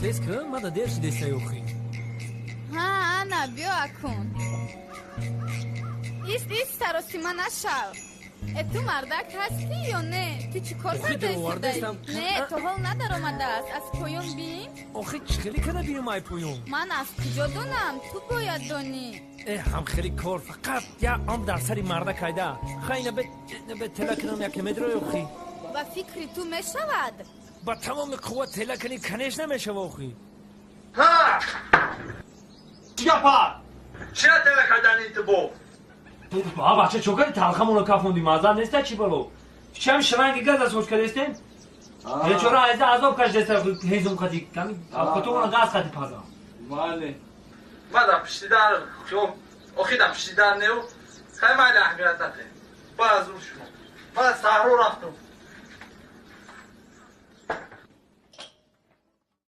Тез кун, мада дер шидестай охи. Ҳа, ана, биё акун. Ист, ист, саросима нашав. Э, ту мардак ҳастӣ ё не? Ту чӣ кор Охи, кардаистудай? даровардаистам. Не, то ҳол надаромадааст. Аз поён бин. Охи, чӣ хеле када бинум ай поён? Ман аз куҷо донам? Ту бояд донӣ. Э, ҳам хеле кор фақат як ом дар сари марда кайда. Хай, ина бе тела кунам, яке медрои охи. Ба фикри ту мешавад? Ба тамоми қувват тела кунӣ, конечно, мешава охи. Ҳа! Чӣ гапа? Чира тела кардани ту бо? А, бача, чо кади талхамоно кафонди? Маза неста чӣ бало? Чам шланги газ асош кардестем? Бечора айза азоб кашидеста, ҳезум қати ками авқотумона газ қати пазам. Бале. Ма дар пишти дар хиёл, охи, дар пишти дар неу. Хай, майли, аҳамият нате. Ба зур шумо. Ма саҳро рафтам.